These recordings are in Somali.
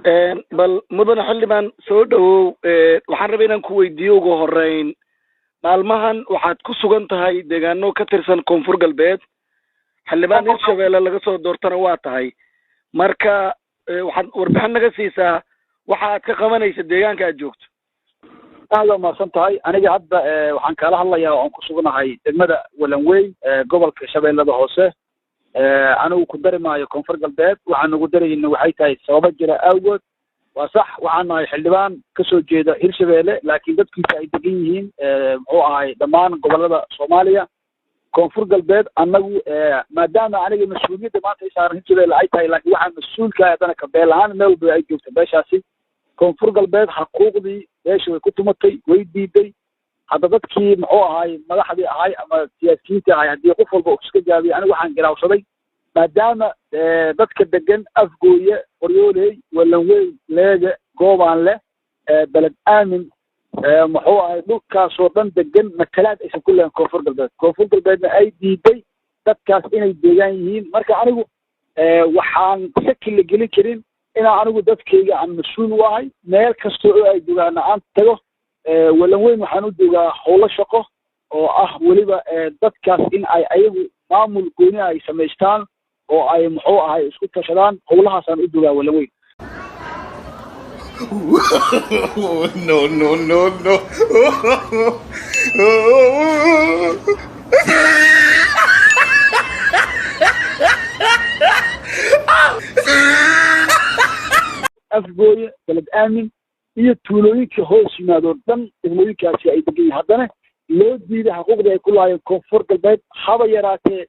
Bal mudane xildhibaan, soo dhawow. Waxaan rabay inaan ku weydiiyo ugu horeyn, maalmahan waxaad ku sugan tahay deegaano ka tirsan Koonfur Galbeed, xildhibaan Hirshabeelle laga soo doortana waa tahay. Marka waxaad warbixin naga siisaa waxa aad ka qabanaysa deegaanka aad joogto. Aad waa mahadsan tahay. Aniga hadda waxaan kaala hadlayaa oo aan ku suganahay degmada Walanweyn, gobolka Shabeellada Hoose. Anigu ku dari maayo Koonfur Galbeed. Waxaan ugu darayna waxay tahay sababo jira awgood. Waa sax, waxaan nahay xildhibaan kasoo jeeda Hirshabeelle, laakiin dadkiisa ay degan yihiin, muxuu ahay, dhammaan gobolada Soomaaliya. Koonfur Galbeed annagu, maadaama aniga mas-uuliyadda maanta ay saaran Hirshabeelle ay tahay, laakiin waxaan mas-uulka haddana kabeel ahaan meel walba ay joogta beeshaasi Koonfur Galbeed, xaquuqdii beesha way ku tumatay, way diiday. Hadda dadkii, muxuu ahay, madaxdii ahay ama siyaasiyiintii ahay, haddii qof walba uu iska gaabiyay, anigu waxaan garaawsaday maadaama dadka degan Afgooye, Qoryooley, Walanweyn, Leege, Goobaanle, Beled Aamin, muxuu ahay, dhulkaasoo dhan degan matalaad aysan ku lehin Koonfur Galbeed, Koonfur Galbeedna ay diiday dadkaas inay deegaan yihiin. Marka anigu waxaan shaki la gelin karin inaan anigu dadkayga aan mas-uul u ahay, meel kasta oo ay jogaana aan tago. Walanweyn waxaan u joogaa howlo shaqo oo ah weliba dadkaas in ay ayagu maamul gooni ay samaystaan oo ay, muxuu ahay, isku tashadaan. Howlahaasaan u joogaa Walanweyn. No, no, no, no. Afgooye, Beled Aamin iyo tuulooyinka hoos yimaado dhan, degmooyinkaasi ay degan yihin, haddana loo diiday xuquuqdii ay ku lahaayeen Koonfur Galbeed, haba yaraatee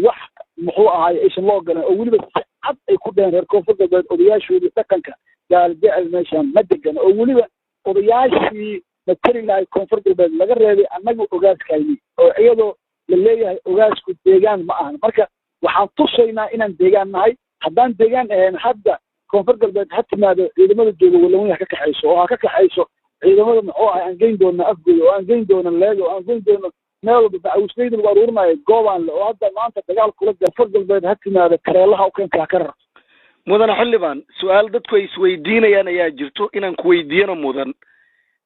wax, muxuu ahaay, aysan loo ogoleen, oo weliba si cad ay ku dheheen reer Koonfur Galbeed odayaashoodii dhaqanka, Gaaljecel meeshaan ma degan, oo weliba odayaashii matali lahay Koonfur Galbeed laga reebay annaga ogaaskayni, oo iyadoo la leeyahay ogaasku deegaan ma ahan. Marka waxaan tusaynaa inaan deegaan nahay. Haddaan deegaan ahayn, hadda Koonfur Galbeed ha timaado, ciidamada jooga Walanweyn ha ka kaxayso, oo ha ka kaxayso ciidamada, muxuu ahay, aan geyn doona Afgooy, oo aan geyn doona Leego, oo aan geyn doono meel walba macawisleyda lagu aruurinayo, Goobaanle, oo hadda maanta dagaal kula jira. Koonfur Galbeed ha timaado, kareelaha u keenta, ha ka rarto. Mudane xildhibaan, su-aal dadku ay isweydiinayaan ayaa jirto inaan ku weydiiyana mudan.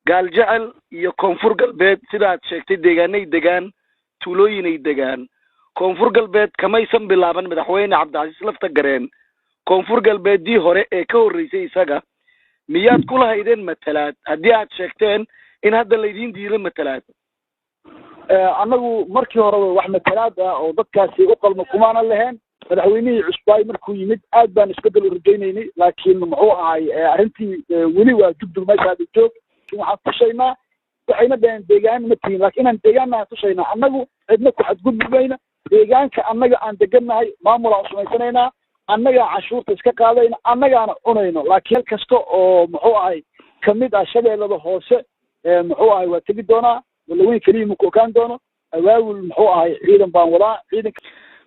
Gaaljecel iyo Koonfur Galbeed, sida aad sheegtay, deegaanay degaan, tuulooyinay degaan. Koonfur Galbeed kamaysan bilaaban madaxweyne Cabdicasiis Lafta Gareen. Koonfur Galbeeddii hore ee ka horreysay isaga miyaad kula haydeen matalaad, haddii aad sheegteen in hadda laydiin diido matalaad? Annagu markii horeba wax matalaad ah oo dadkaasi u qalmo kumaana lahayn. Madaxweynihii cusbaay markuu yimid aad baan isbeddel u rajaynaynay, laakiin, muxuu ahay, arrintii weli waa jugdug meeshaada joog. Laakiin waxaan tushaynaa, waxayna dhaheen deegaan ma tihin, laakiin inaan deegaannahan tushaynaa. Annagu cidna ku xadgudbi mayna. Deegaanka annaga aan degannahay maamul aan samaysanaynaa, annagaa canshuurta iska qaadayna, annagaana cunayno. Laakiin meel kasta oo, muxuu ahay, kamid ah Shabeellada Hoose, muxuu ahay, waa tegi doonaa. Walaweyn keliya maku okaan doono. Abaabul, muxuu ahay, ciidan baan wadaa, ciidanka.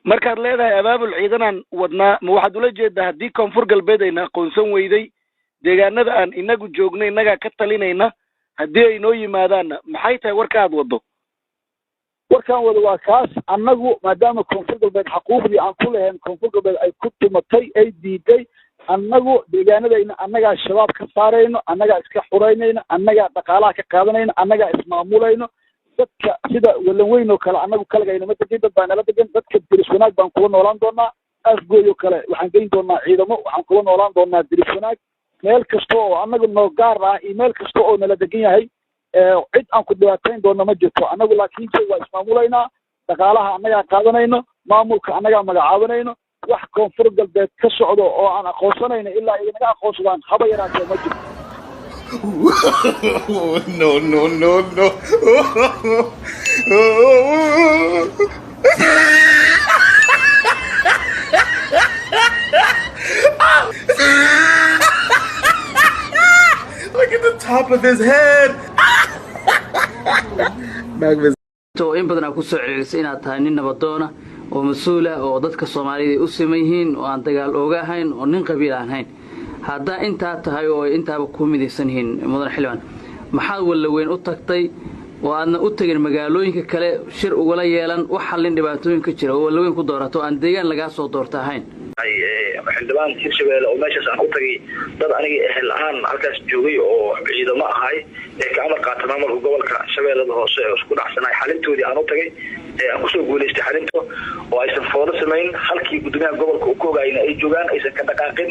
Markaad leedahay abaabul ciidanaan wadnaa, ma waxaad ula jeedaa haddii Koonfur Galbeed ayna aqoonsan weyday, deegaanada aan inagu joogno innagaa ka talinayna, haddii ay noo yimaadaanna? Maxay tahay warka aad waddo? Warkaan wado waa kaas. Annagu maadaama Koonfur Galbeed xaquuqdii aan ku lahayn Koonfur Galbeed ay ku tumatay, ay diiday, annagu deegaanadayna annagaa Shabaab ka saarayno, annagaa iska xuraynayno, annagaa dhaqaalaha ka qaadanayno, annagaa ismaamulayno. Dadka sida Walanweyn oo kale annagu kaligayna ma degin, dad baa nala degan. Dadka diris wanaag baan kula noolaan doonaa. Afgooy oo kale waxaan geyn doonaa ciidamo, waxaan kula noolaan doonaa diris wanaag. Meel kasta oo annaga noo gaar ah iyo meel kasta oo nala degan yahay, cid aan ku dhibaatayn doona ma jirto annagu. Laakiinse waa ismaamulaynaa, dhaqaalaha annagaa qaadanayno, maamulka annagaa magacaabanayno. Wax Koonfur Galbeed ka socdo oo aan aqoonsanayno ilaa idinaga aqoonsadaan haba yaraatee ma jirto. No, no, no, no. Look at the top of his head. Oo in badan aa ku soo celcelisay inaad tahay nin nabadoona oo mas-uula oo dadka Soomaalida ay u siman yihiin, oo aan dagaal ooga ahayn, oo nin qabiil aan hayn. Haddaa intaa tahay oo ay intaaba ku midaysan yihiin, mudan xildhibaan, maxaad Wallaweyn u tagtay oo aadna u tegin magaalooyinka kale, shir ugala yeelan, wax xallin dhibaatooyin ka jira, oo Wallaweyn ku doorato, aan deegaan lagaa soo doorta ahayn? Xildhibaan Hirshabelle oo meeshaas aan u tagay, dad aniga ehel ahaan halkaas joogay oo ciidamo ahay ee ka amar qaata maamulka gobolka Shabeellada Hoose oo isku dhacsanay, xalintoodii aan u tagay ee aan kusoo guuleystay xalinto oo aysan foodo samayn, halkii gudoomiyaha gobolka uu ka ogaayna ay joogaan, aysan ka dhaqaaqin.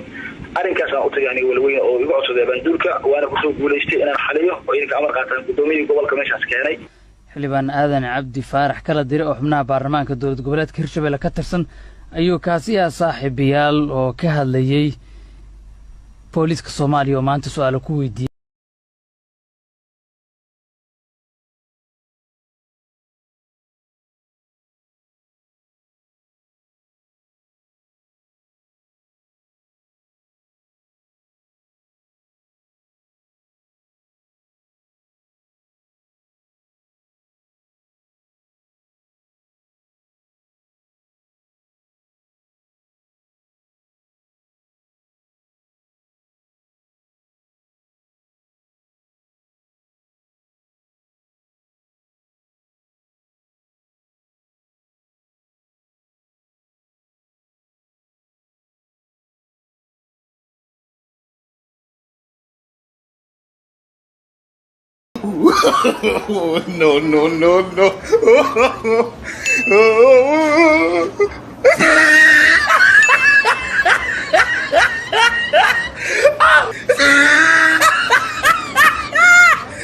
Arrinkaas aan u tagay aniga Walweyn oo igu codsaday abaanduulka, waana kusoo guuleystay inaan xaliyo oo idinka amar qaataan gudoomiyihii gobolka meeshaas keenay. Xildhibaan Aadan Cabdi Faarax kala dire oo xubnaha baarlamaanka dowlad goboleedka Hirshabelle ka tirsan ayuu kaasi ah, saaxiibayaal, oo ka hadlayey booliiska Soomaaliya oo maanta su-aalo ku weydiiyey. No, no, no, no.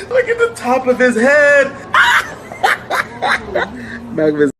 Look at the top of his head. Magnus.